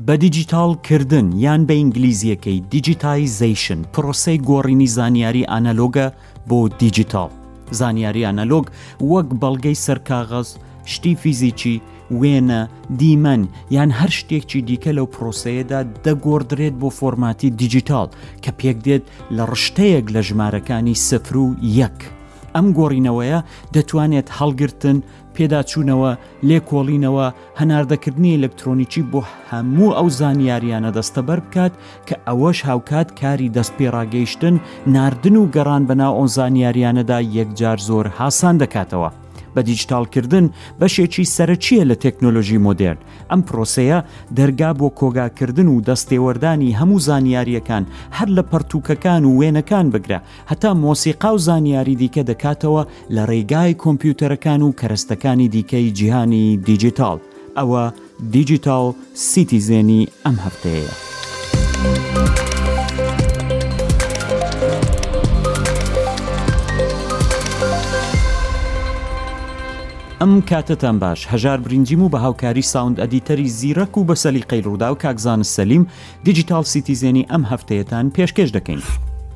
بە دیجیتاڵ کردن یان بە ئینگلیزییەکەی Digitization پرۆسەی گۆڕینی زانیاری ئانالۆگە بۆ دیجیتاڵ. زانیاری ئانالۆگ وەک بەڵگەی سەر کاغەز، شتی فیزیکی، وێنە، دیمەن یان هەر شتێکی دیکە لەو پرۆسەیەدا دەگۆڕدرێت بۆ فۆرماتی دیجیتاڵ کە پێکدێت لە ڕشتەیەک لە ژمارەکانی سفر و یەک. ئەم گۆڕینەوەیە دەتوانێت هەڵگرتن، پێداچوونەوە، لێکۆڵینەوە، هەناردەکردنی ئەلکترۆنیکی بۆ هەموو ئەو زانیاریانە دەستەبەر بکات کە ئەوەش هاوکات کاری دەستپێڕاگەیشتن، ناردن و گەڕان بەناو ئەو زانیاریانەدا یەکجار زۆر هاسان دەکاتەوە. بە دیجیتاڵکردن بەشێکی سەرەکییە لە تێکنۆلۆژی مۆدێرن. ئەم پرۆسەیە دەرگا بۆ کۆگاکردن و دەستێوەردانی هەموو زانیارییەکان هەر لە پەڕتووکەکان و وێنەکان بگرە هەتا مۆسیقا و زانیاری دیکە دەکاتەوە لە ڕێگای کۆمپیوتەرەکان و کەرەستەکانی دیکەی جیهانی دیجیتاڵ. ئەوە دیجیتاڵ سیتیزێنی ئەم هەفتەیەیە. ئەم کاتەتان باش، هەژار برینجیم و بە هاوکاری sound editor ی زیرەک و بە سەلیقەی ڕووداو کاک زانست سەلیم دیجیتاڵ سیتیزێنی ئەم هەفتەیەتان پێشکێش دەکەین.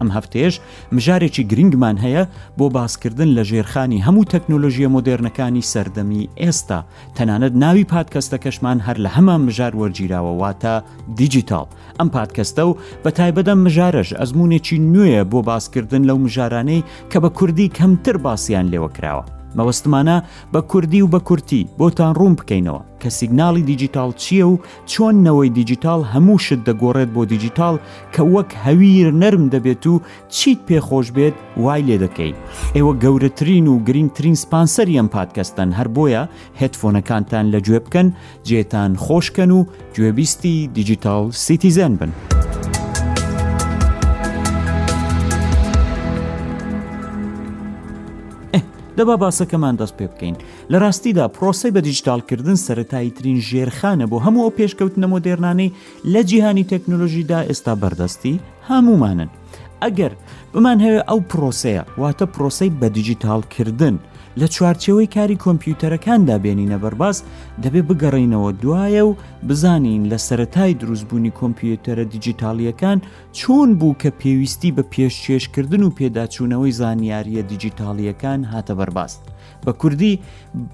ئەم هەفتەیەش مژارێکی گرنگمان هەیە بۆ باسکردن لە ژێرخانی هەموو تەکنۆلۆژیە مۆدێرنەکانی سەردەمی ئێستا، تەنانەت ناوی پادکەستەکەشمان هەر لە هەمان مژار وەرگیراوە واتە دیجیتاڵ. ئەم پادکەستە و بە تایبەت ئەم مژارەش ئەزموونێکی نوێیە بۆ باسکردن لەو مژارانەی کە بە کوردی کەمتر باسیان لێوە کراوە. مەبەستمانە بە کوردی و بە کورتی بۆتان ڕوون بکەینەوە کە سیگناڵی دیجیتاڵ چییە و چۆن نەوەی دیجیتاڵ هەموو شت دەگۆڕێت بۆ دیجیتاڵ کە وەک هەویر نەرم دەبێت و چیت پێ خۆش بێت وای لێ دەکەی. ئێوە گەورەترین و گرینگترین سپانسەری ئەم پادکەستەن هەر بۆیە headphone ەکانتان لە گوێ بکەن جێتان خۆش کەن و گوێبیستی دیجیتاڵ سیتیزێن بن. دەبا باسەکەمان دەست پێ بکەین. لە ڕاستیدا پرۆسەی بە دیجیتاڵکردن سەرەتاییترین ژێرخانە بۆ هەموو ئەو پێشکەوتنە مۆدێرنانەی لە جیهانی تەکنۆلۆژیدا ئێستا بەردەستی هەموومانن. ئەگەر بمانهەوێ ئەو پرۆسەیە واتە پرۆسەی بە دیجیتاڵکردن لە چوارچێوەی کاری کۆمپیوتەرەکاندا بێنینە بەرباس دەبێ بگەڕێینەوە دوایە و بزانین لە سەرەتای دروستبوونی کۆمپیوتەرە دیجیتاڵییەکان چۆن بوو کە پێویستی بە پێشکێشکردن و پێداچوونەوەی زانیارییە دیجیتاڵییەکان هاتە بەرباس. بە کوردی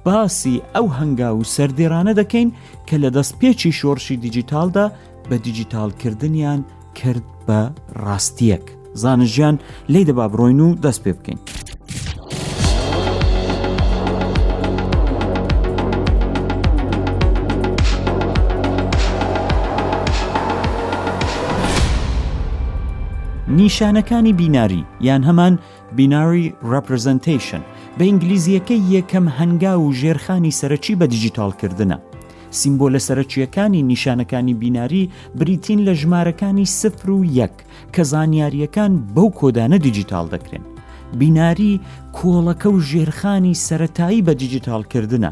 باسی ئەو هەنگاو و سەردێڕانە دەکەین کە لە دەستپێکی شۆڕشی دیجیتاڵدا بە دیجیتاڵکردنیان کرد بە ڕاستییەک. زانست ژیان لێی دەبا بڕۆین و دەست پێ بکەین. نیشانەکانی بیناری یان هەمان Binary Representation، بە ئینگلیزییەکەی یەکەم هەنگاو و ژێرخانی سەرەکی بە دیجیتاڵکردنە. سیمبۆلە سەرەکییەکانی نیشانەکانی بیناری بریتین لە ژمارەکانی سفر و یەک کە زانیارییەکان بەو کۆدانە دیجیتاڵ دەکرێن. بیناری کۆڵەکە و ژێرخانی سەرەتایی بە دیجیتاڵکردنە.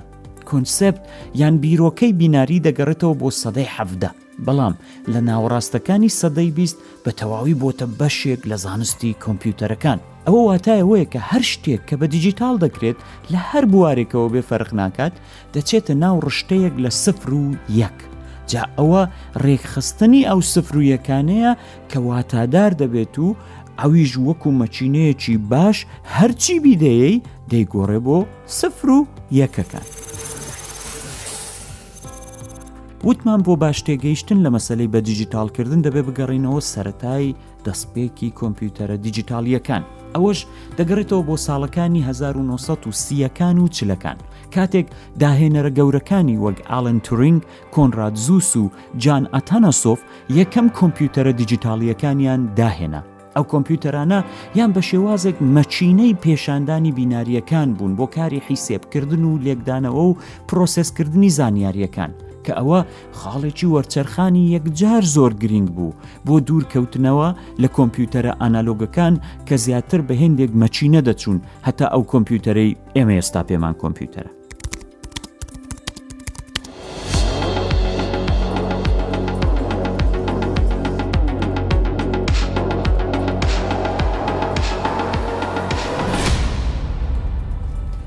کۆنسێپت یان بیرۆکەی بیناری دەگەڕێتەوە بۆ سەدەی 17. بەڵام لە ناوەڕاستەکانی سەدەی 20 بە تەواوی بۆتە بەشێک لە زانستی کۆمپیوتەرەکان. ئەوە واتای ئەوەیە کە هەر شتێک کە بە دیجیتاڵ دەکرێت لە هەر بوارێکەوە بێ فەرق ناکات، دەچێتە ناو ڕشتەیەک لە سفر و یەک. جا ئەوە ڕێکخستنی ئەو سفر و یەکانەیە کە واتادار دەبێت و ئەویش وەکو مەکینەیەکی باش هەرچی بیدەیەی دەیگۆڕێ بۆ سفر و یەکەکان. وتمان بۆ باش تێگەیشتن لە مەسەلەی بە دیجیتاڵکردن دەبێ بگەڕێینەوە سەرەتای دەستپێکی کۆمپیوتەرە دیجیتاڵییەکان، ئەوەش دەگەڕێتەوە بۆ ساڵەکانی 1930 ەکان و چلەکان، کاتێک داهێنەرە گەورەکانی وەک ئالن تورینگ، کۆنراد زوس و جان ئاتاناسۆف یەکەم کۆمپیوتەرە دیجیتاڵییەکانیان داهێنا. ئەو کۆمپیوتەرانە یان بە شێوازێک مەکینەی پێشاندانی بینارییەکان بوون بۆ کاری حیسێبکردن و لێکدانەوە و پرۆسێسکردنی زانیارییەکان، کە ئەوە خاڵێکی وەرچەرخانی یەکجار زۆر گرینگ بوو بۆ دوورکەوتنەوە لە کۆمپیوتەرە ئانالۆگەکان کە زیاتر بە هێندێک مەکینە دەچوون هەتا ئەو کۆمپیوتەرەی ئێمە ئێستا پێمان کۆمپیوتەرە.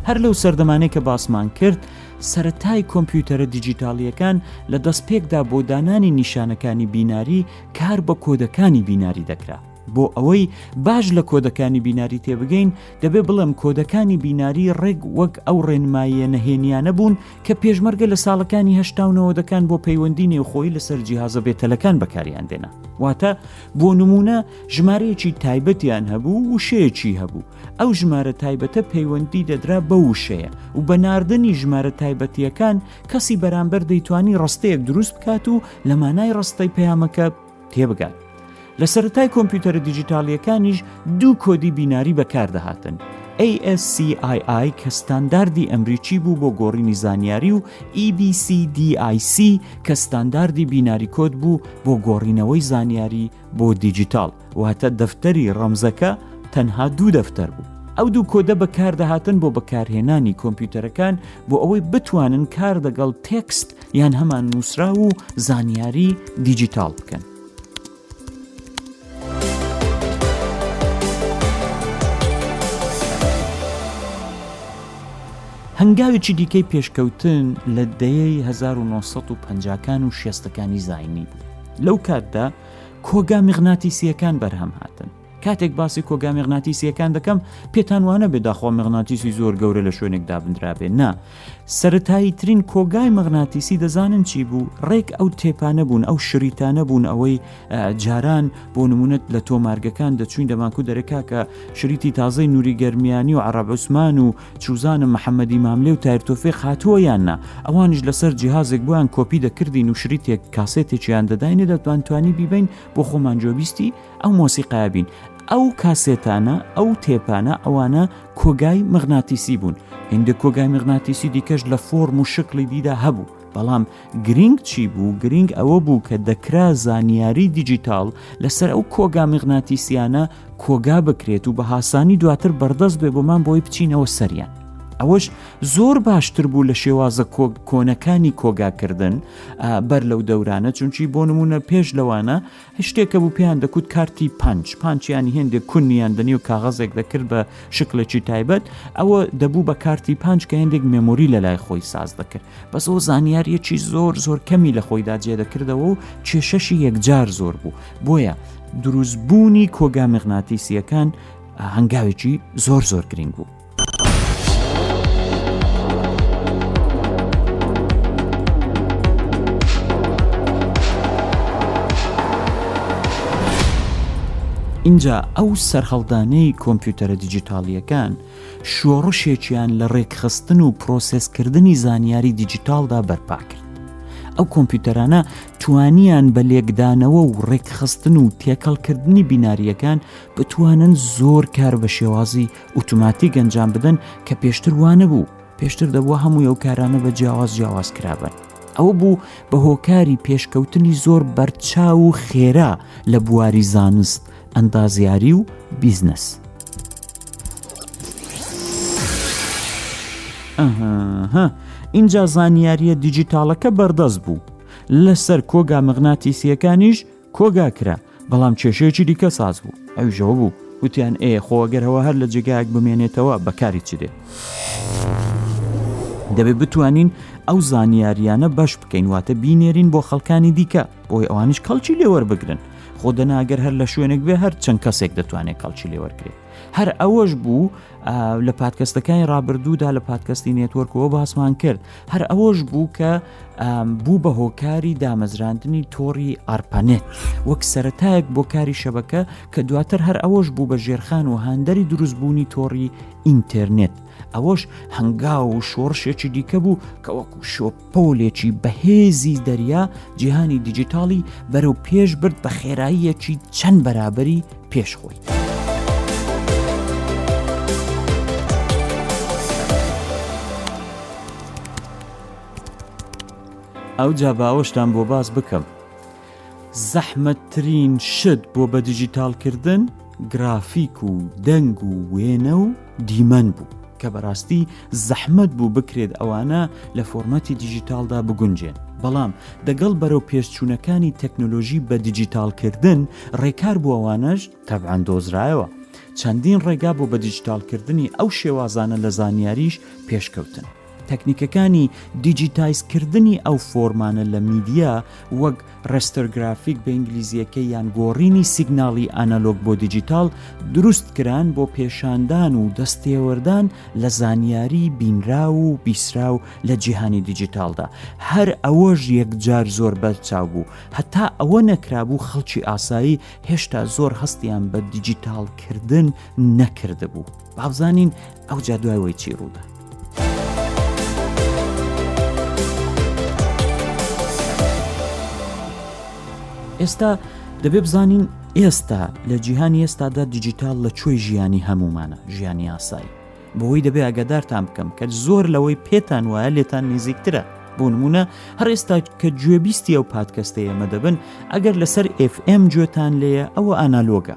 هەر لەو سەردەمانەی کە باسمان کرد، سەرەتای کۆمپیوتەرە دیجیتاڵییەکان لە دەستپێکدا بۆ دانانی نیشانەکانی بیناری کار بە کۆدەکانی بیناری دەکرا. بۆ ئەوەی باش لە کۆدەکانی بیناری تێبگەین، دەبێ بڵێم کۆدەکانی بیناری ڕێک وەک ئەو ڕێنماییە نەهێنییانە بوون کە پێشمەرگە لە ساڵەکانی هەشتا و نەوەدەکان بۆ پەیوەندی نێوخۆیی لەسەر جیهازە بێتەلەکان بەکاریان دێنا. واتە بۆ نموونە ژمارەیەکی تایبەتیان هەبوو و وشەیەکی هەبوو، ئەو ژمارە تایبەتە پەیوەندی دەدرا بەو وشەیە و بە ناردنی ژمارە تایبەتییەکان کەسی بەرامبەر دەیتوانی ڕستەیەک دروست بکات و لە مانای ڕستەی پەیامەکە تێبگات. لە سەرەتای کۆمپیوتەرە دیجیتاڵییەکانیش دوو کۆدی بیناری بەکاردەهاتن، ASCII کە ستانداردی ئەمریکی بوو بۆ گۆڕینی زانیاری و EBCDIC کە ستانداردی بیناری کۆد بوو بۆ گۆڕینەوەی زانیاری بۆ دیجیتاڵ، واتە دەفتەری ڕەمزەکە تەنها دوو دەفتەر بوو. ئەو دوو کۆدە بەکاردەهاتن بۆ بەکارهێنانی کۆمپیوتەرەکان بۆ ئەوەی بتوانن کار دەگەڵ تێکست یان هەمان نووسراو و زانیاری دیجیتاڵ بکەن. هەنگاوێکی دیکەی پێشکەوتن لە دەیەی 1950 کان و شێستەکانی زاینی بوو. لەو کاتدا کۆگا میغناتیسییەکان بەرهەم هاتن. کاتێک باسی کۆگا میغناتیسییەکان دەکەم، پێتان وانەبێ داخوا میغناتیسی زۆر گەورە لە شوێنێک دابندرابێ، نا. سەرەتاییترین کۆگای مغناتیسی دەزانن چی بوو؟ ڕێک ئەو تێپانە بوون، ئەو شریتانە بوون ئەوەی جاران بۆ نمونەت لە تۆمارگەکان دەچوین دەمانکو دەرێ کاکە شریتی تازەی نوری گەرمیانی و عەڕەب عوسمان و چوزانم محەمەدی ماملێ و تایر تۆفیق هاتووە یان نا ئەوانیش لەسەر جیهازێک بۆیان کۆپی دەکردین و شریتێک کاسێتێکیان دەداینێ دەتوانتوانی بیبەین بۆ خۆمان جۆبیستی ئەو مۆسیقایە بین ئەو کاسێتانە ئەو تێپانە ئەوانە کۆگای مغناتیسی بوون هندێک کۆگای مغناتیسی دیکەش لە فۆرم و شکڵی دیدا هەبوو بەڵام گرینگ چی بوو؟ گرینگ ئەوە بوو کە دەکرا زانیاری دیجیتاڵ لەسەر ئەو کۆگا میغناتیسیانە کۆگا بکرێت و بە هاسانی دواتر بەردەست بێ بۆمان بۆی بچینەوە سەریان. ئەوەش زۆر باشتر بوو لە شێوازە کۆنەکانی کۆگاکردن بەر لەو دەورانە چونکی بۆ نمونە پێش لەوانە شتێک هەبوو پێیان دەکوت کارتی پانچ، پانچ یانی هێندێک کونیان دە نێو کاغەزێک دەکرد بە شکلێکی تایبەت، ئەوە دەبوو بە کارتی پانچ کە هێندێک مێمۆری لە لای خۆی ساز دەکرد، بەس ئەو زانیارییەکی زۆر زۆر کەمی لە خۆیدا جێ دەکردەوە و کێشەشی یەکجار زۆر بوو، بۆیە دروستبوونی کۆگا میغناتیسییەکان هەنگاوێکی زۆر زۆر گرینگ بوو. ئینجا ئەو سەرهەڵدانەی کۆمپیوتەرە دیجیتاڵییەکان شۆڕشێکیان لە ڕێکخستن و پرۆسێسکردنی زانیاری دیجیتاڵدا بەرپا کرد. ئەو کۆمپیوتەرانە توانیان بە لێکدانەوە و ڕێکخستن و تێکەڵکردنی بینارییەکان بتوانن زۆر کار بە شێوازی ئوتوماتیک ئەنجام بدەن کە پێشتر وانەبوو پێشتر دەبووە هەمووی ئەو کارانە بە جیاواز جیاواز کرابن ئەوە بوو بە هۆکاری پێشکەوتنی زۆر بەرچاو و خێرا لە بواری زانست ئەندازیاری و بیزنس. ئەها ئینجا زانیاریە دیجیتاڵەکە بەردەست بوو لەسەر کۆگا مغناتیسیەکانیش کۆگا کرا، بەڵام کێشەیەکی دیکە ساز بوو، ئەویش ئەوە بوو، وتیان ئێ خۆ ئەگەر ئەوە هەر لە جێگایەک بمێنێتەوە بە کاری چ دێ؟ دەبێ بتوانین ئەو زانیارییانە بەش بکەین، واتە بینێرین بۆ خەڵکانی دیکە، بۆی ئەوانیش کەڵکی لێ وەربگرن. خۆ دەنا ئەگەر هەر لە شوێنێک بێ هەر چەند کەسێک دەتوانێت کەڵکی لێ وەرگرێ. هەر ئەوەش بوو لە پادکەستەکانی ڕابردوودا لە پادکەستی نێتوەرکەوە باسمان کرد هەر ئەوەش بوو کە بوو بە هۆکاری دامەزراندنی تۆڕی ئارپانێت وەک سەتایەک بۆ کاری شەبەکە کە دواتر هەر ئەوەش بوو بە ژێرخان و هاندەری دروستبوونی تۆڕی ئینتەرنێت ئەوەش هەنگاو و شۆڕشێکی دیکە بوو کە وەکو شۆپ پۆلێکی بەهێزی دەریا جیهانی دیجیتاڵی بەرەو پێش برد بە خێراییەکی چەند بەرابەری پێش خۆی. ئەوجا باوەشتان بۆ باس بکەم. زەحمەتترین شت بۆ بە دیجیتاڵکردن گرافیک و دەنگ و وێنە و دیمەن بوو کە بەڕاستی زەحمەت بوو بکرێت ئەوانە لە فۆرمەتی دیجیتاڵدا بگونجێن بەڵام دەگەڵ بەرەو پێشچوونەکانی تەکنۆلۆژی بە دیجیتاڵکردن ڕێکار بۆ ئەوانەش تەبعەن دۆزرایەوە. چەندین ڕێگا بۆ بە دیجیتاڵکردنی ئەو شێوازانە لە زانیاریش پێشکەوتن. تەکنیکەکانی دیجیتایزکردنی ئەو فۆرمانە لە میدیا وەک raster graphic بە ئینگلیزییەکەی یان گۆڕینی سیگناڵی ئانالۆگ بۆ دیجیتاڵ دروست کران بۆ پێشاندان و دەستێوەردان لە زانیاری بینراو و بیسراو لە جیهانی دیجیتاڵدا. هەر ئەوەش یەکجار زۆر بەرچاو بوو. هەتا ئەوە نەکرابوو خەڵکی ئاسایی هێشتا زۆر هەستیان بە دیجیتاڵکردن نەکردبوو. با بزانین ئەوجا دوای وەی چی ڕوودا. ئێستا دەبێ بزانین ئێستا لە جیهانی ئێستادا دیجیتال لە کوێی ژیانی هەمومانە ژیانی ئاسایی بەوەی دەبێ ئاگادارتان بکەم کە زۆر لەوەی پێتان وایە لێتان نزیکترە بۆ نمونە هەر ئێستا کە گوێبیستی ئەو پادکەستەی ئێمە دەبن ئەگەر لەسەر FM گوێتان لێیە ئەوە ئانالۆگە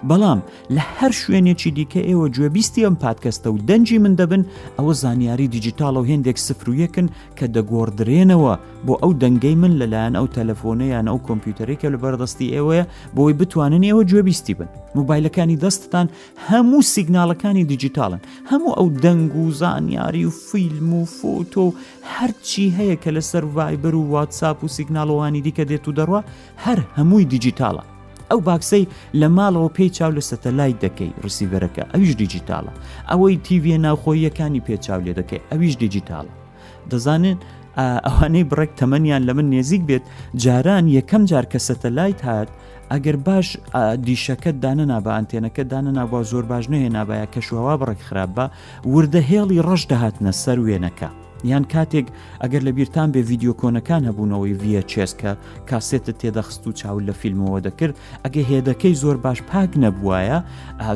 بەڵام لە هەر شوێنێکی دیکە ئێوە گوێبیستی ئەم پادکەستە و دەنگی من دەبن ئەوە زانیاری دیجیتاڵە و هێندێک سفر و یەکن کە دەگۆڕدرێنەوە بۆ ئەو دەنگەی من لەلایەن ئەو تەلەفۆنە یان ئەو کۆمپیوتەرەی کە لە بەردەستی ئێوەیە بۆی بتوانن ئێوە گوێبیستی بن مۆبایلەکانی دەستتان هەموو سیگناڵەکانی دیجیتاڵن هەموو ئەو دەنگ و زانیاری و فیلم و فۆتۆ و هەرچی هەیە کە لەسەر ڤایبەر و واتساپ و سیگناڵەوانی دیکە دێت و دەڕوا هەر هەمووی دیجیتاڵە ئەو باکسەی لە ماڵەوە پێی چاو لە سەتەلایت دەکەی ڕسیڤەرەکە ئەویش دیجیتاڵە ئەوەی تیڤە ناوخۆییەکانی پێ چاو لێ دەکەی ئەویش دیجیتاڵە دەزانن ئەوانەی بڕێک تەمەنیان لە من نێزیک بێت جاران یەکەم جار کە سەتەلایت هات ئەگەر باش دیشەکەت دانەنابا ئەنتێنەکە دانەنابا زۆر باش نهێنابایە کەشوهوا بڕێک خراپ بە وردە هێڵی ڕەش دەهاتنە سەر وێنەکە یان کاتێک ئەگەر لە بیرتان بێ ڤیددیو کۆنەکان هەبوونەوەی VHS کە کاسێتت تێدەخست و چاو لە فیلمەوە دەکرد ئەگە هێدەکەی زۆر باش پاک نەبوایە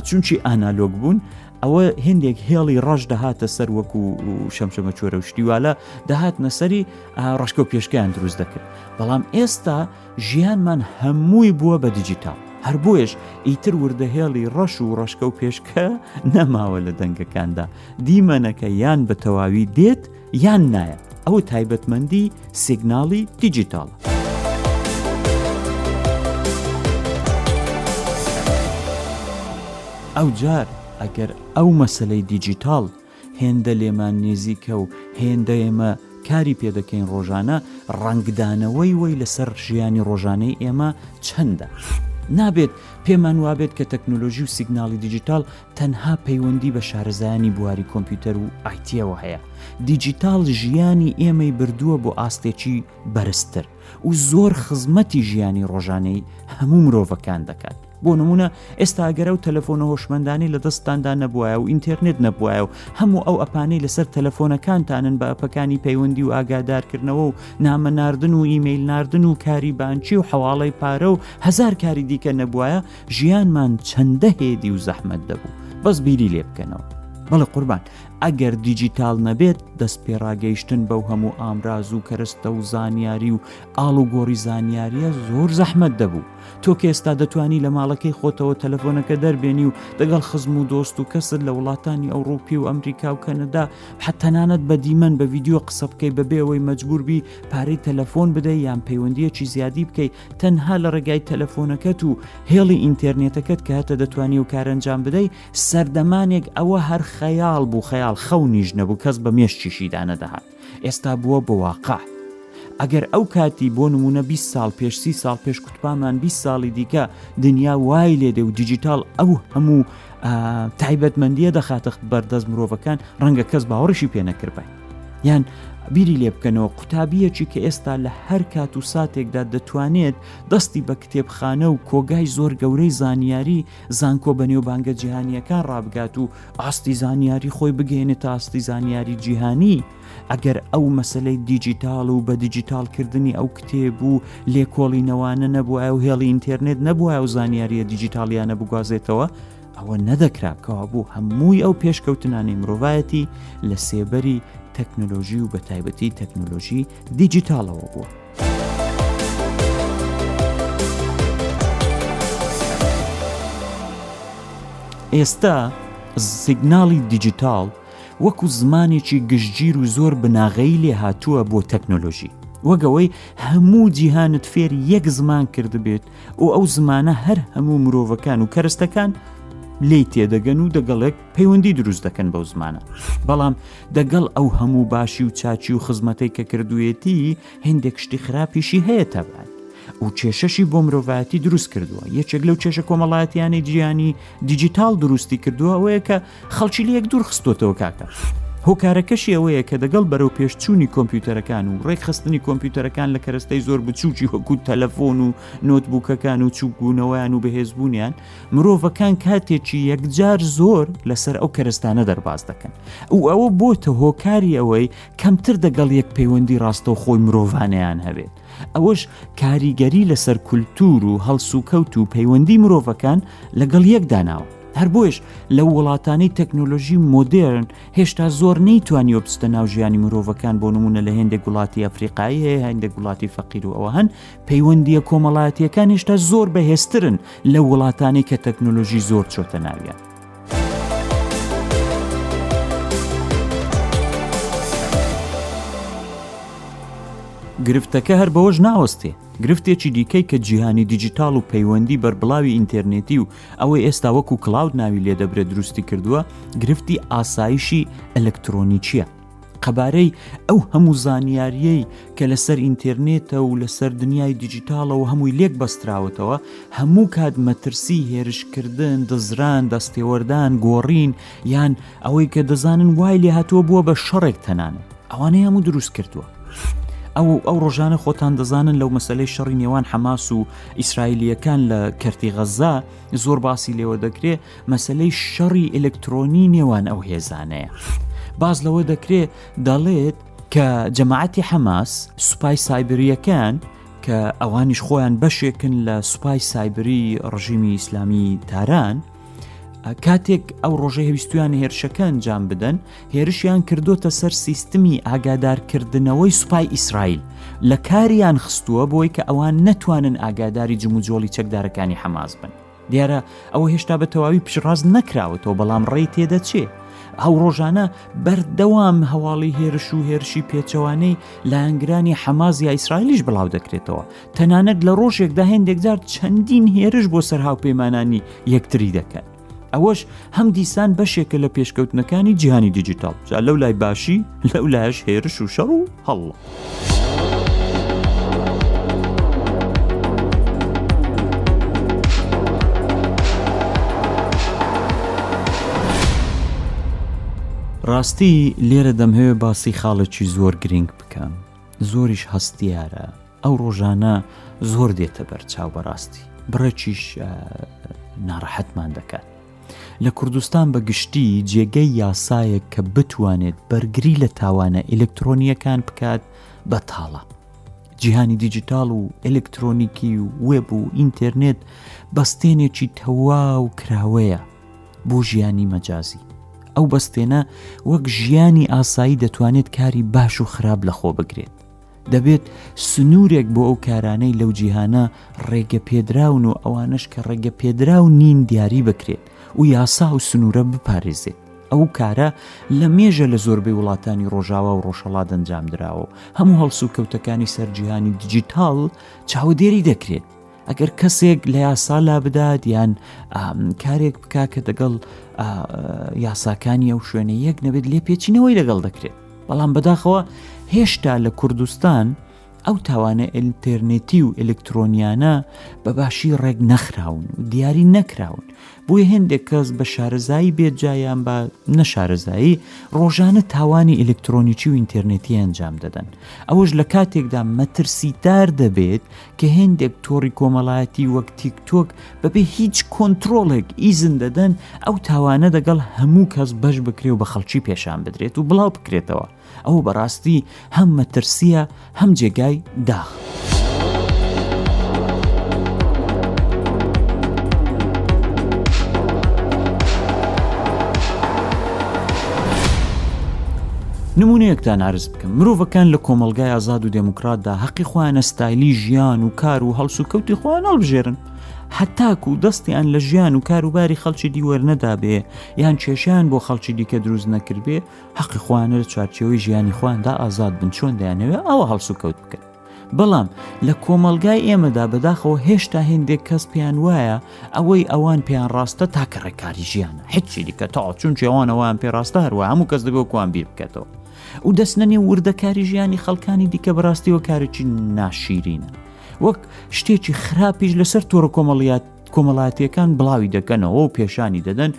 چونکی ئانالۆگ بوون ئەوە هندێک هێڵی ڕەش دەهاتە سەر وەکو شەمشەمە چۆرە و شتیوالە دەهاتنە سەری ڕەشکە و پێشکیان دروست دەکرد بەڵام ئێستا ژیانمان هەمووی بووە بە دیجیتاڵ هەر بۆیەش ئیتر وردە هێڵی ڕەش و ڕەشکە و پێشکە نەماوە لە دەنگەکاندا دیمەنەکە یان بە تەواوی دێت یان نایە ئەوە تایبەتمەندی سیگناڵی دیجیتاڵە. ئەوجار ئەگەر ئەو مەسەلەی دیجیتاڵ هێندە لێمان نێزیکە و هێندە ئێمە کاری پێ دەکەین ڕۆژانە، ڕەنگدانەوەی وەی لەسەر ژیانی ڕۆژانەی ئێمە چەندە؟ نابێت پێمان وابێت کە تەکنۆلۆژی و سیگناڵی دیجیتاڵ تەنها پەیوەندی بە شارەزایانی بواری کۆمپیوتەر و ئایتیەوە هەیە. دیجیتاڵ ژیانی ئێمەی بردووە بۆ ئاستێکی بەرزتر و زۆر خزمەتی ژیانی ڕۆژانەی هەموو مرۆڤەکان دەکات. بۆ نمونە ئێستا گەر ئەو تەلەفۆنە هۆشمەندانەی لە دەستتاندا نەبوایە و ئینتێرنێت نەبوایە و هەموو ئەو ئەپانەی لەسەر تەلەفۆنەکانتانن بە ئەپەکانی پەیوەندی و ئاگادارکردنەوە و نامە ناردن و ئیمەیل ناردن و کاری بانکی و حەواڵەی پارە و هەزار کاری دیکە نەبوایە ژیانمان چەندە هێدی و زەحمەت دەبوو بەس بیری لێ بکەنەوە بەڵێ قوربان ئەگەر دیجیتاڵ نەبێت دەست پێڕاگەیشتن بەو هەموو ئامراز و کەرەستە و زانیاری و ئاڵوگۆڕی زانیاریە زۆر زەحمەت دەبوو تۆ کە ئێستا دەتوانی لە ماڵەکەی خۆتەوە تەلەفۆنەکە دەربێنی و دەگەڵ خزم و دۆست و کەست لە وڵاتانی ئەوڕوپی و ئەمریکا و کەنەدا حەتەنانەت بە دیمەن بە ڤیدیۆ قسە بکەی بەبێ ئەوەی مەجبور بی پارەی تەلەفۆن بدەی یان پەیوەندیەکی زیادی بکەی تەنها لە ڕێگای تەلەفۆنەکەت و هێڵی ئینتێرنێتەکەت کە هەتە دەتوانی و کارەنجام بدەی سەردەمانێک ئەوە هەر خەیاڵ بوو خەیاڵ خەونیش نەبوو کەس بە مێشکیشیدا نەدەهات ئێستا بووە بە واقع. ئەگەر ئەو کاتی بۆ نموونە 20 ساڵ پێش سی ساڵ پێش کوتپامان 20 ساڵی دیکە دنیا وای لێدێ و دیجیتاڵ ئەو هەموو تایبەتمەندیە دەخاتە بەردەست مرۆڤەکان ڕەنگە کەس باوەڕیشی پێ نەکردبای یان بیری لێ بکەنەوە قوتابیەکی کە ئێستا لە هەر کات و ساتێکدا دەتوانێت دەستی بە کتێبخانە و کۆگای زۆر گەورەی زانیاری زانکۆ بەنێوبانگە جیهانیەکان ڕابگات و ئاستی زانیاری خۆی بگەێنێتە ئاستی زانیاری جیهانی ئەگەر ئەو مەسلەی دیجیتاڵ و بە دیجیتاڵ کردنی ئەو کتێب و لێکۆڵینەوانە نەبوایە و هێڵی ئینتێرنێت نەبوایە و زانیاریە دیجیتاڵیانە بگوازێتەوە ئەوە نەدەکرا کەوابوو هەمووی ئەو پێشکەوتنانەی مرۆڤایەتی لە سێبەری تەکنۆلۆژی و بە تایبەتی تەکنۆلۆژی دیجیتاڵەوە بووە. ئێستا سیگناڵی دیجیتاڵ وەکو زمانێکی گشتگیر و زۆر بناغەیی لێهاتووە بۆ تەکنۆلۆژی وەک ئەوەی هەموو جیهانت فێری یەک زمان کردبێت و ئەو زمانە هەر هەموو مرۆڤەکان و کەرستەکان لێی تێدەگەن و دەگەڵێک پەیوەندی دروست دەکەن بەو زمانە. بەڵام دەگەڵ ئەو هەموو باشی و چاکی و خزمەتەی کە کردوویەتی، هێندێک شتی خراپیشی هەیە تەبعەن و کێشەشی بۆ مرۆڤایەتی دروست کردووە. یەکێک لەو کێشە کۆمەڵایەتیانەی جیهانی دیجیتاڵ دروستی کردووە ئەوەیە کە خەڵکی لە یەک دوور خستۆتەوە کاکە. هۆکارەکەشی ئەوەیە کە دەگەڵ بەرەو پێشچوونی کۆمپیوتەرەکان و ڕێکخستنی کۆمپیوتەرەکان لە کەرەستەی زۆر بچووکی وەکو تەلەفۆن و نۆتبووکەکان و چووکبوونەوەیان و بەهێزبوونیان، مرۆڤەکان کاتێکی یەکجار زۆر لەسەر ئەو کەرەستانە دەرباز دەکەن و ئەوە بۆتە هۆکاری ئەوەی کەمتر دەگەڵ یەک پەیوەندی ڕاستەوخۆی مرۆڤانەیان هەبێت. ئەوەش کاریگەری لەسەر کولتوور و هەڵسوکەوت و پەیوەندی مرۆڤەکان لەگەڵ یەک داناوە. هەر بۆیەش لەو وڵاتانەی تەکنۆلۆژی مۆدێرن هێشتا زۆر نەیتوانیوە بچتە ناو ژیانی مرۆڤەکان بۆ نمونە لە هێندێک وڵاتی ئەفریقایی هەیە هەندێک وڵاتی فەقیر و ئەوە هەن پەیوەندییە کۆمەڵایەتییەکان هێشتا زۆر بەهێزترن لەو وڵاتانەی کە تەکنۆلۆژی زۆر چۆتە ناویان. گرفتەکە هەر بەوەش ناوەستێ، گرفتێکی دیکەی کە جیهانی دیجیتاڵ و پەیوەندی بەربڵاوی ئینتێرنێتی و ئەوەی ئێستا وەکو cloud ناوی لێدەبرێت دروستی کردووە، گرفتی ئاسایشی ئەلکترۆنیکییە. قەبارەی ئەو هەموو زانیارییەی کە لەسەر ئینتێرنێتە و لەسەر دنیای دیجیتاڵەوە هەمووی لێک بەستراوەتەوە، هەموو کات مەترسی هێرشکردن، دزران، دەستێوەردان، گۆڕین یان ئەوەی کە دەزانن وای لێهاتووە بووە بە شەڕێک تەنانەت ئەوانەی هەموو دروست کردووە. ئەو ئەو ڕۆژانە خۆتان دەزانن لەو مەسلەی شەڕی نێوان حەماس و ئیسرائیلیەکان لە کەرتی غەزا زۆر باسی لێوە دەکرێ مەسلەی شەڕی ئەلکترۆنی نێوان ئەو هێزانەیە. باس لەوە دەکرێ دەڵێت کە جەماعەتی حەماس سوپای سایبریەکان کە ئەوانیش خۆیان بەشێکن لە سوپای سایبری ڕژیمی ئیسلامی تاران، کاتێک ئەو ڕۆژەی هەویستویان هێرشەکە ئەنجام بدەن هێرشیان کردوتە سەر سیستمی ئاگادارکردنەوەی سوپای ئیسرائیل لە کاریان خستووە بۆی کە ئەوان نەتوانن ئاگاداری جموجۆڵی چەکدارەکانی حەماس بن دیارە ئەوە هێشتا بە تەواوی پشتڕاست نەکراوەتەوە بەڵام ڕێی تێدەچێ ئەو ڕۆژانە بەردەوام هەواڵی هێرش و هێرشی پێچەوانەی لایەنگرانی حەماس یا ئیسرائیلیش بڵاو دەکرێتەوە تەنانەت لە ڕۆژێکدا هێندێک جار چەندین هێرش بۆ سەر هاوپەیمانانی یەکتری دەکەن. ئەوەش هەم دیسان بەشێکە لە پێشکەوتنەکانی جیهانی دیجیتاڵ جا لەو لای باشی لەو لایش هێرش و شەڕ و هەڵڵە. ڕاستی لێرە دەمهەوێ باسی خاڵێکی زۆر گرنگ بکەم زۆریش هەستیارە ئەو ڕۆژانە زۆر دێتە بەرچاو بەڕاستی بڕێکیش ناڕەحەتمان دەکات. لە کوردستان بە گشتی جێگەی یاسایەک کە بتوانێت بەرگری لە تاوانە ئەلکترۆنیەکان بکات بەتاڵە. جیهانی دیجیتاڵ و ئەلکترۆنیکی و وێب و ئینتەرنێت بەستێنێکی تەواو کراوەیە بۆ ژیانی مەجازی. ئەو بەستێنە وەک ژیانی ئاسایی دەتوانێت کاری باش و خراپ لەخۆ بگرێت. دەبێت سنوورێک بۆ ئەو کارانەی لەو جیهانە ڕێگەپێدراون و ئەوانەش کە ڕێگەپێدراو نین دیاری بکرێت و یاسا ئەو سنوورە بپارێزێت. ئەو کارە لە مێژە لە زۆربەی وڵاتانی ڕۆژاوا و ڕۆژهەڵات ئەنجام دراوە و هەموو هەڵسوکەوتەکانی سەر جیهانی دیجیتاڵ چاودێری دەکرێت. ئەگەر کەسێک لە یاسا لابدات یان کارێک بکا کە دەگەڵ یاساکانی ئەو شوێنە یەک نەبێت لێپێچینەوەی لەگەڵ دەکرێت بەڵام بەداخەوە هێشتا لە کوردستان ئەو تاوانە ئینتەرنێتی و ئەلکترۆنیانە بە باشی ڕێک نەخراون و دیاری نەکراون بۆیە هێندێک کەس بە شارەزایی بێت جا یان بە نەشارەزایی ڕۆژانە تاوانی ئەلکترۆنیکی و ئینتەرنێتی ئەنجام دەدەن ئەوەش لە کاتێکدا مەترسیدار دەبێت کە هێندێک تۆڕی کۆمەڵایەتی وەک تیک تۆک بەبێ هیچ کۆنترۆڵێک ئیزن دەدەن ئەو تاوانە دەگەڵ هەموو کەس بەش بکرێ و بە خەڵکی پێشان بدرێت و بڵاو بکرێتەوە ئەوە بەڕاستی هەم مەترسییە هەم جێگای داخ. نمونەیەکتان عرز بکەم مرۆڤەکان لە کۆمەڵگای ئازاد و دێموکراتدا هەقی خۆیانە ستایلی ژیان و کار و هەڵسوکەوتی خۆیان هەڵبژێرن هەتاکو دەستیان لە ژیان و کاروباری خەڵکی دی وەرنەدابێ یان کێشیان بۆ خەڵکی دیکە دروست نەکردبێ هەقی خۆیانە لە چوارچێوەی ژیانی خۆیاندا ئازاد بن چۆن دەیانەوێ ئاوا هەڵسوکەوت بکەن. بەڵام لە کۆمەڵگای ئێمەدا بەداخەوە هێشتا هێندێک کەس پێیان وایە ئەوەی ئەوان پێیان ڕاستە تاکە ڕێکاری ژیانە هیچی دیکە تا چونکی ئەوان ئەوان پێ ڕاستە هەروە هەموو کەس دەبێت کوان بیر بکاتەوە و دەستنە نێو وردەکاری ژیانی خەڵکانی دیکە بەڕاستیەوە کارێکی ناشیرینە وەک شتێکی خراپیش لەسەر تۆڕە کۆمەڵیات کۆمەڵاتیەکان بڵاوی دەکەنەوە و پێشانی دەدەن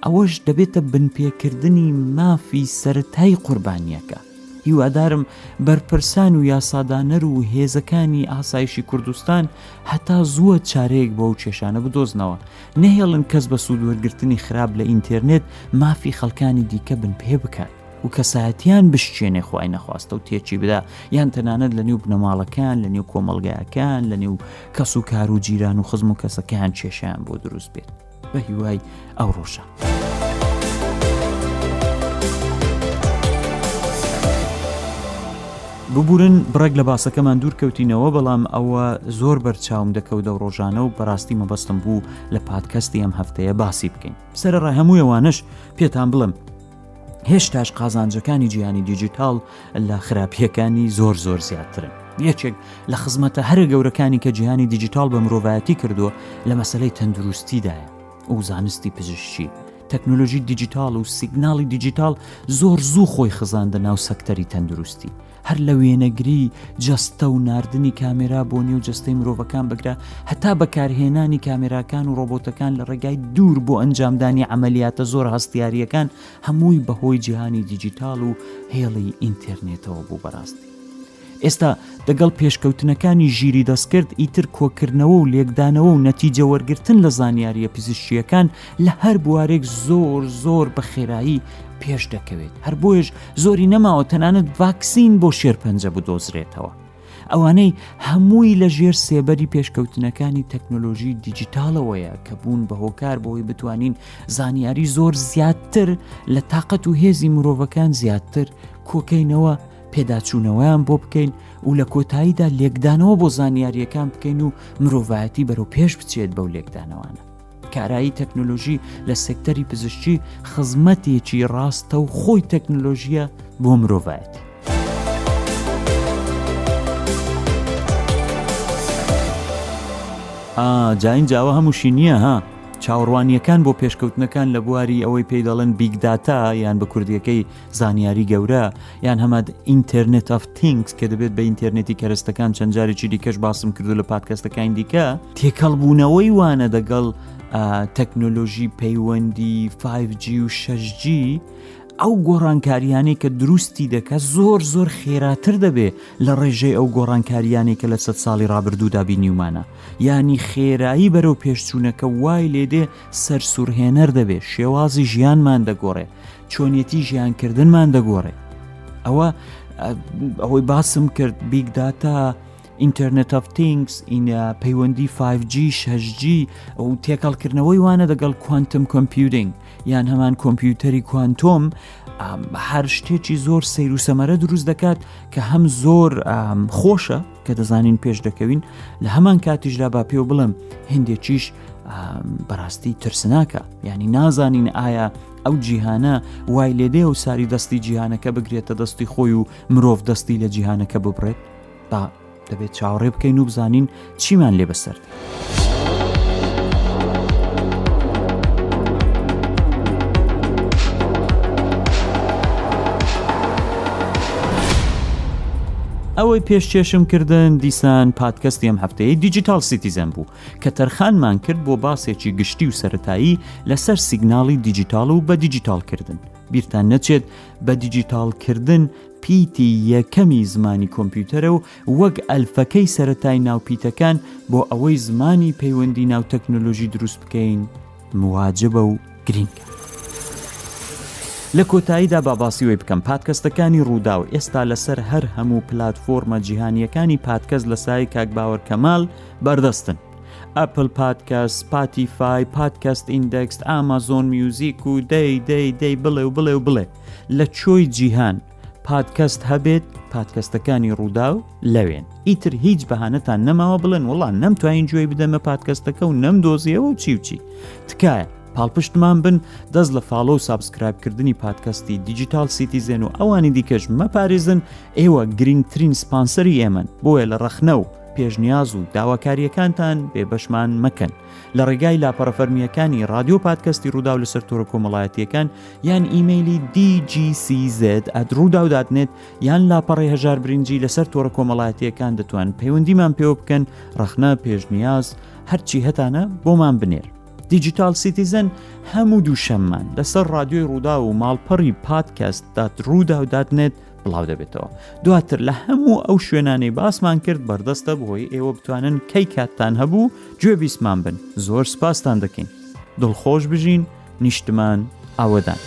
ئەوەش دەبێتە بنپێکردنی مافی سەتای قوربانیەکە هیوادارم بەرپرسان و یاسادانەر و هێزەکانی ئاسایشی کوردستان هەتا زووە چارەیەک بۆ ئەو کێشانە بدۆزنەوە، نەهێڵن کەس بە سوودوەرگرتنی خراپ لە ئینتێرنێت مافی خەڵکانی دیکە بنپێ بکات و کەسایەتیان بشکێنێ خوای نەخواستە و تێکی بدا یان تەنانەت لە نێو بنەماڵەکان لە نێو کۆمەڵگایەکان لە نێو کەس و کار و جیران و خزم و کەسەکەیان کێشەیان بۆ دروست بێت. بە هیوای ئەو ڕۆژە. ببورن بڕێک لە باسەکەمان دوور کەوتینەوە بەڵام ئەوە زۆر بەرچاوم دەکەوت ئەو ڕۆژانە و بەڕاستی مەبەستم بوو لە پادکەستی ئەم هەفتەیە باسی بکەین سەرەڕای هەموو ئەوانەش پێتان بڵێم هێشتاش قازانجەکانی جیهانی دیجیتاڵ لە خراپیەکانی زۆر زۆر زیاترن یەکێک لە خزمەتە هەرە گەورەکانی کە جیهانی دیجیتاڵ بە مرۆڤایەتی کردووە لە مەسلەی تەندروستیدایە و زانستی پزیشکی تەکنۆلۆژی دیجیتاڵ و سیگناڵی دیجیتاڵ زۆر زوو خۆی خزاندە ناو سەکتەری تەندروستی هەر لە وێنەگری جەستە و ناردنی کامێرا بۆ نێو جەستەی مرۆڤەکان بگرە هەتا بەکارهێنانی کامێراکان و ڕۆبۆتەکان لە ڕێگای دوور بۆ ئەنجامدانی عەمەلیاتە زۆر هەستیارییەکان هەمووی بەهۆی جیهانی دیجیتاڵ و هێڵی ئینتێرنێتەوە بوو بەڕاستی ئێستا دەگەڵ پێشکەوتنەکانی ژیری دەستکرد ئیتر کۆکردنەوە و لێکدانەوە و نەتیجە وەرگرتن لە زانیارییە پزیشکییەکان لە هەر بوارێک زۆر زۆر بە خێرایی پێش دەکەوێت هەر بۆیەش زۆری نەماوە تەنانەت ڤاکسین بۆ شێرپەنجە بدۆزرێتەوە ئەوانەی هەمووی لە ژێر سێبەری پێشکەوتنەکانی تەکنۆلۆژی دیجیتاڵەوەیە کە بوون بە هۆکار بۆی بتوانین زانیاری زۆر زیاتر لە تاقەت و هێزی مرۆڤەکان زیاتر کۆکەینەوە پێداچوونەوەیان بۆ بکەین و لە کۆتاییدا لێکدانەوە بۆ زانیاریەکان بکەین و مرۆڤایەتی بەرەو پێش بچێت بەو لێکدانەوانە. کارایی تەکنۆلۆژی لە سێکتەری پزیشکی خزمەتێکی ڕاستەوخۆی تەکنۆلۆژییە بۆ مرۆڤایەتی. ئا جا ئینجا ئەوە هەمووشی نییە ها چاوەڕوانییەکان بۆ پێشکەوتنەکان لە بواری ئەوەی پێی دەڵێن big data یان بە کوردیەکەی زانیاری گەورە یان هەماد Internet of Things کە دەبێت بە ئینتەرنێتی کەرەستەکان چەند جارێکی دیکەش باسم کردو لە پادکەستەکانی دیکە تێکەڵبوونەوەی وانە دەگەڵ تەکنۆلۆژی پەیوەندی 5G و 6G ئەو گۆڕانکاریانەی کە دروستی دەکات زۆر زۆر خێراتر دەبێ لە ڕێژەی ئەو گۆڕانکاریانەی کە لە سەد ساڵی ڕابردوودا بینیومانە یانی خێرایی بەرەو پێشچوونەکە وای لێدێ سەرسوورهێنەر دەبێ شێوازی ژیانمان دەگۆڕێ چۆنیەتی ژیانکردنمان دەگۆڕێ ئەوە ئەوەی باسم کرد big data Internet of Things پەیوەندی 5G 6G و تێکەڵکردنەوەی وانە دەگەڵ quantum computing یان هەمان کۆمپیوتەری کوانتۆم هەر شتێکی زۆر سەیر و سەمەرە دروست دەکات کە هەم زۆر خۆشە کە دەزانین پێش دەکەوین لە هەمان کاتیشدا با پێو بڵێم هندێکیش بەڕاستی ترسناکە ینی نازانین ئایا ئەو جیهانە وای لێدێ و ساری دەستی جیهانەکە بگرێتە دەستی خۆی و مرۆڤ دەستی لە جیهانەکە ببڕێت با دەبێت چاوەڕێ بکەین و بزانین چیمان لێ بەسەر ئەوەی پێشکێشم کردن دیسان پادکەستی ئەم هەفتەیە Digital Citizen بوو کە تەرخانمان کرد بۆ باسێکی گشتی و سەتایی لەسەر سیگناڵی دیجیتاڵ و بە دیجیتاڵ کردن بیرتان نەچێت بە دیجیتاڵ کردن پیتی یەکەمی زمانی کۆمپیوتەرە و وەک ئەلفەکەی سەرەتای ناو پیتەکان بۆ ئەوەی زمانی پەیوەندی ناو تەکنۆلۆژی دروست بکەین مواجبە و گرینگە. لە کۆتاییدا با باسی وەی بکەم پادکەستەکانی ڕووداو ئێستا لەسەر هەر هەموو پلاتفۆرمە جیهانییەکانی پادکەست لە سایەی کاک باوەر کەمال بەردەستن. Apple Podcast، Spotify، Podcast Index، Amazon Music و دەی دەی دەی بڵێ و بڵێ و بڵێ. لە چۆی جیهان پادکەست هەبێت پادکەستەکانی ڕووداو لەوێن ئیتر هیچ بەهانەتان نەماوە بڵێن وڵا نەمتوانین گوێی بدەمە پادکەستەکە و نەمدۆزیەوە و چی و چی تکایە. پاڵپشتمان بن، دەست لە follow و subscribe کردنی پادکەستی دیجیتاڵ سیتیزێن و ئەوانی دیکەش مەپارێزن، ئێوە گرینگترین سپانسەری ئێمەن، بۆیە لە ڕەخنە و پێشنیاز و داواکارییەکانتان بێبەشمان مەکەن. لە ڕێگای لاپەڕە فەرمییەکانی ڕادیۆ پادکەستی ڕووداو لەسەر تۆڕە کۆمەڵایەتییەکان یان ئیمەیلی dgcz@rudao.net یان لاپەڕەی هەژار برنجی لەسەر تۆڕە کۆمەڵایەتییەکان دەتوانن پەیوەندیمان پێوە بکەن، ڕەخنە، پێشنیاز، هەرچی هەتانە بۆمان بنێر. دیجیتاڵ سیتیزن هەموو دووشەممان لەسەر ڕادیۆی ڕووداو و ماڵپەڕی پادکەست dot ڕووداو dot net بڵاو دەبێتەوە. دواتر لە هەموو ئەو شوێنانەی باسمان کرد بەردەستە بۆی ئێوە بتوانن کەی کاتتان هەبوو گوێبیستمان بن. زۆر سپاستان دەکەین. دڵخۆش بژین، نیشتمان ئاوەدان.